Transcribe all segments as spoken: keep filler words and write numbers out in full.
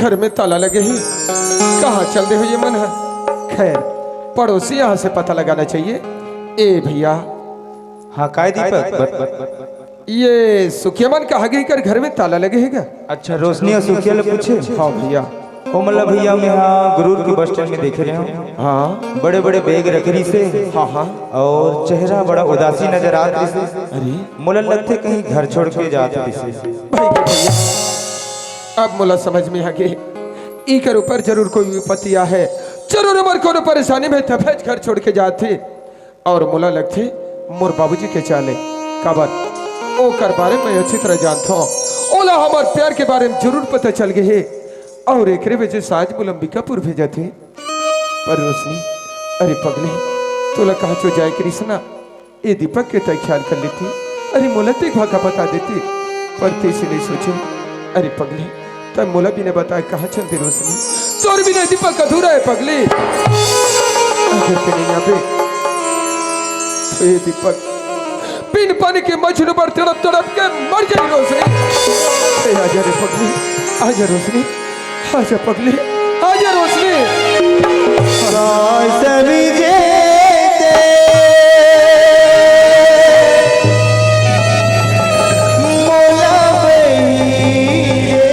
घर में ताला लगे हे, कहाँ चल दे हो ये मन ह? खैर, पड़ोसी यहाँ से पता लगाना चाहिए। ए भैया। हाँ, काय दीपक? बत, बत, बत, बत। ये सुखिया मन कहाँ गे, कर घर में ताला लगे हे गा? अच्छा, रोशनी अउ सुखिया ल पूछे? हाँ भैया। ओ मतलब भैया, मैं यहाँ गुरूर के बस स्टैंड में देखे रहे हूँ। हाँ। बड़े-बड़े बैग रखे रिहिसे। हाँ, हाँ। अउ चेहरा बड़ा उदासी नजर आत रिहिसे। अरे। मोला लगथे कहीं घर छोड़ के जात रिहिसे। भाई गे भैया, अब मोला समझ में आ गे, इकर ऊपर जरूर कोई विपत्ति आहे, जरूर हमर कोनो परेशानी में तभेच घर छोड़ के जात हे। अउ मोला लगथे मोर बाबूजी के चाल ए, काबर ओकर बारे में अच्छी तरह जानथों। ओला हमर प्यार के बारे में जरूर पता चल गे हे अउ एकरे वजह से आज मोला अंबिकापुर भेजत हे। पर रोशनी, अरे पगली, तोला कहाँ चो जाए के रिहिस ना, ए दीपक के तैं ख्याल कर लेती, अरे मोला तैं एक भाखा बता देती, पर तैं अइसे नइ सोचे। अरे पगली, तैं मोला बिना बताए कहाँ चल दे रोशनी? तोर बिना दीपक अधूरा हे पगली। अगर तैं नइ आबे, तो ए दीपक बिन पानी के मजनू बर तड़प तड़प के मर जाही रोशनी। ए आजा रे पगली, आजा रोशनी, आजा पगली, आजा रोशनी। का समझे ते मोला बहिरे,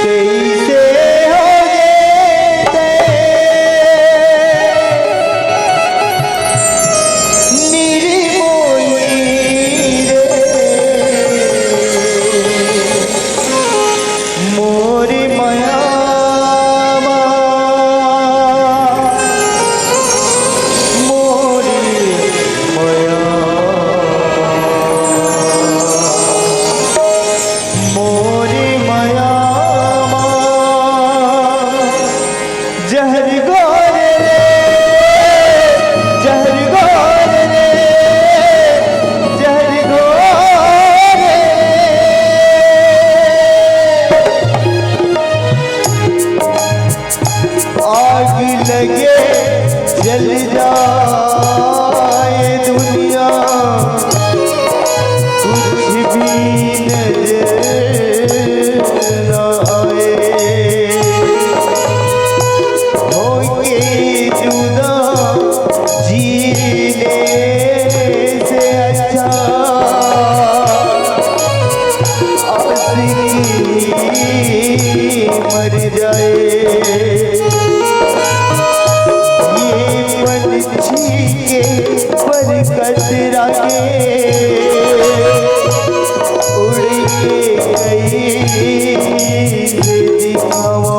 कइसे हो गे ते निर्मोही रे। मोरी मया मा, मोरी मया, मोरी मया मा, जहर घोर रे, जहर घोर रे, जहर घोर रे। आग लगे जल जाए दुनिया, कुछ भी नजर ना आए। होके जुदा जीने से अच्छा आशिकी मर जाए। ये पंछी के पर कतरा के उड़ के गई दिखावा।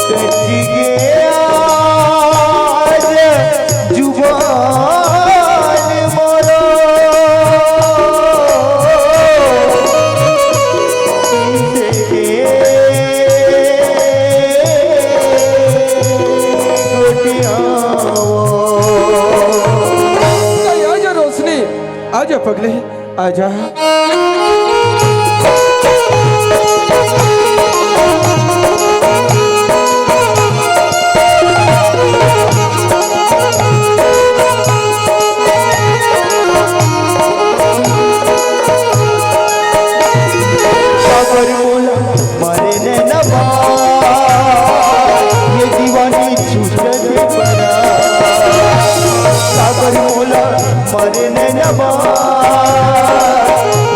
कट गया आज जुबान मोरो। आजा रोशनी, आजा पगली, आजा। सागर मोला मारे नैना बा, ये दीवानी छूट दे परा। सागर मोला मारे नैना बा,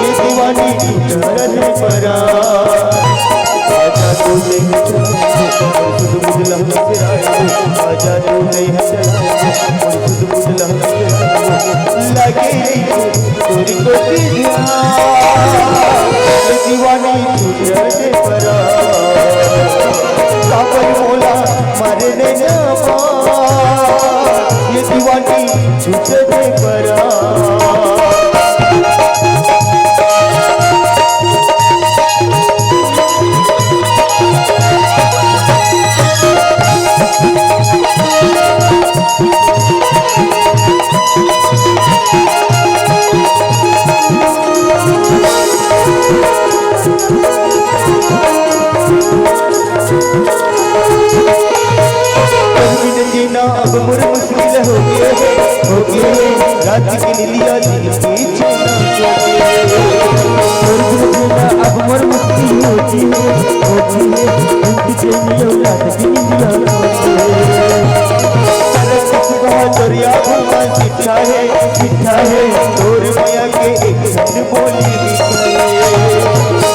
ये दीवानी छूट दे परा। आजा तू नहीं, सुध बुझला, आजा तू नहीं, सुध बुझला, लगे तोरी गोटी ध्यान, ये दीवानी छूट दे परा। सागर मोला मारे नैना बा, ये दीवानी छूट दे परा। जीना अब मोर मुश्किल हो गे, हो गे, होती है, होती है, उनकी प्रेमियों रात की निंदिया होती है। सरक सुबह दरिया घूमा, मीठा है, मीठा है, तोर मया के एक झन बोली मीठा है।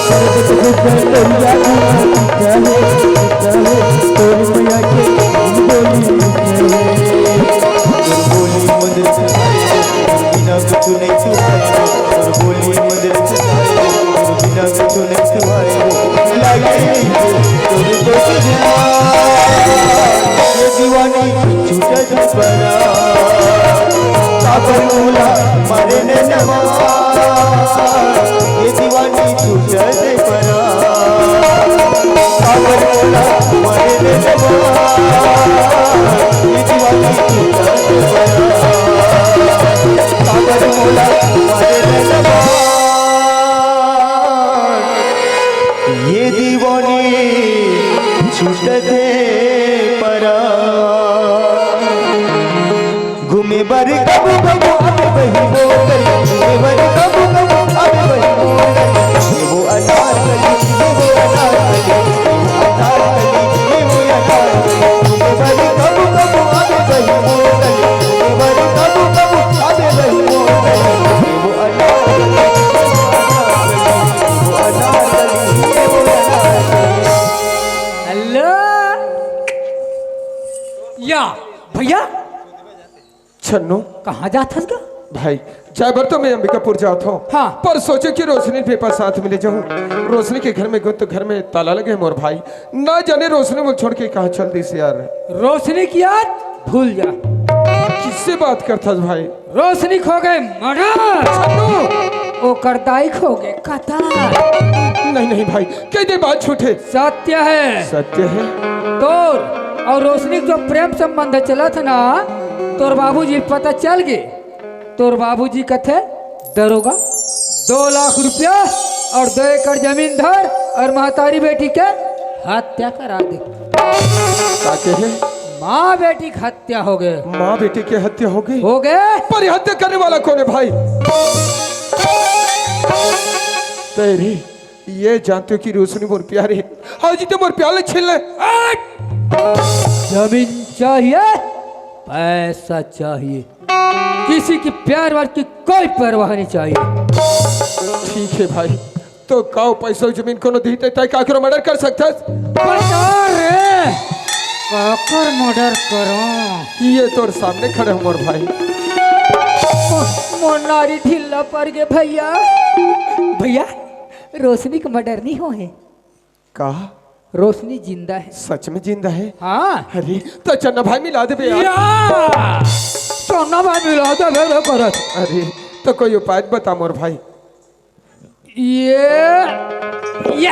सरक सुबह दरिया घूमा, मीठा है, मीठा है, तोर मया के एक झन बोली मीठा है। तोर बोली मंदिर से आए हो, बिना कुछ नहीं छुपाए हो। तोर बोली मंदिर से आए हो, बिना कुछ नहीं छुपाए हो। लागे नहीं तोर को तुझे, ये दीवानी छूटा जा परा। काबर मोला मारे ने नवा, ये दीवानी छूटा जा परा। काबर मोला मारे ने नवा, ये दीवानी छूटा जा परा। काबर मोला मारे ने नवा, ये दीवानी छूटत परा। घूमे बर कबू कबू आवे बही मोर गली, घूमे बर कबू कबू आवे बही मोर गली। ये वो अनारकली, ये वो अनारकली, ये वो अनारकली, ये वो अनारकली। घूमे बर कबू कबू आवे बही मोर गली, घूमे बर कबू कबू आवे बही मोर गली। ये वो अनारकली, ये वो अनारकली, ये वो अनारकली, ये वो अनारकली। हेलो। या, भैया। छन्नू। कहाँ जात हस गा? भाई, जाए बर तो मैं अंबिकापुर जात हूँ। हाँ। पर सोचे कि रोशनी के पेपर साथ में ले जाऊँ। रोशनी के घर में गो तो घर में ताला लगे मोर भाई। ना जाने रोशनी मोला छोड़ के कहाँ चल दिस यार। रोशनी के याद भूल जा। किससे बात करत हस भाई? रोशनी के हो गे मर्डर। छन्नू। ओकर दाई के हो गे कतल। नहीं, नहीं भाई, कहि दे बात झूठ हे। सत्य हे। सत्य हे। तोर अउ रोशनी के जो प्रेम संबंध चलत हे ना, तोर बाबूजी ल पता चल गे। तोर बाबूजी कथे, दरोगा, दो लाख रुपया अउ दो एकड़ जमीन धर अउ महतारी बेटी के हत्या करा दे। का कहे? माँ बेटी के हत्या हो गे। माँ बेटी के हत्या हो गे? हो गे। पर ये हत्या करने वाला कौन हे भाई? तेरी ये जानते हो कि रोशनी मोर प्यार हे, आज तो मोर प्यार ल छीन ले। हट! जमीन चाहिए, पैसा चाहिए, किसी की प्यार वार की कोई परवाह नहीं चाहिए। ठीक हे भाई, तो का पैसा जमीन कोनो दिही ते तैं काकरो मर्डर कर सकथस? बता रे, काकर मर्डर करों? ये तोर सामने खड़े हों मोर भाई। मो-, मोर नारी ढीला पड़ गे भैया। भैया, रोशनी के मर्डर नहीं हो हे। का? रोशनी जिंदा हे। सच में जिंदा हे? हाँ। अरे, तो चन्ना भाई मिला देबे यार। या! चन्ना भाई मिला देबे रे करत। अरे, तो कोई उपाय बता मोर भाई। ये, ये।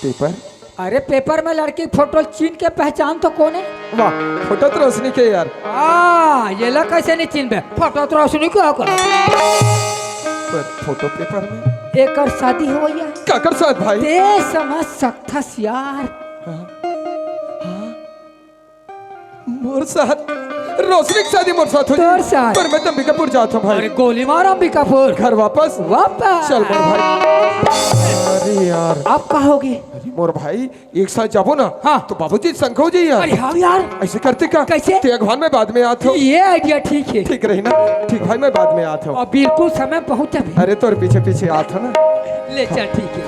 पेपर? अरे, पेपर में लड़की के फोटो चीन के पहचान तो कोन हे? वाह, फोटो तो रोशनी के यार। आ, ये ला कैसे नहीं चिन्हबे? फोटो तो रोशनी के ओकर। पर फोटो पेपर में? एकर शादी होवइया हे। काकर साथ भाई? ते समझ सकथस यार। हाँ? हाँ? मोर साथ? रोशनी के शादी मोर साथ हो तोर साथ। पर मैं तो अंबिकापुर जात हूँ भाई। अरे गोली मार अंबिकापुर। घर वापस? वापस। चल मोर भाई। अरे यार। अब का होगे? अरे मोर भाई, एक साथ जाबो ना, हाँ। तो बाबूजी शंका हो जाही यार। अरे हाँ यार। ऐसे करते का? कैसे? ते अगवान मैं बाद में आत हूँ। ये idea ठीक हे। ठीक रही ना? ठीक भाई, मैं बाद में आत हूँ। अउ बिल्कुल समय पहुँच जाबे। अरे तोर पीछे पीछे आत हूँ ना। ले चल, ठीक हे।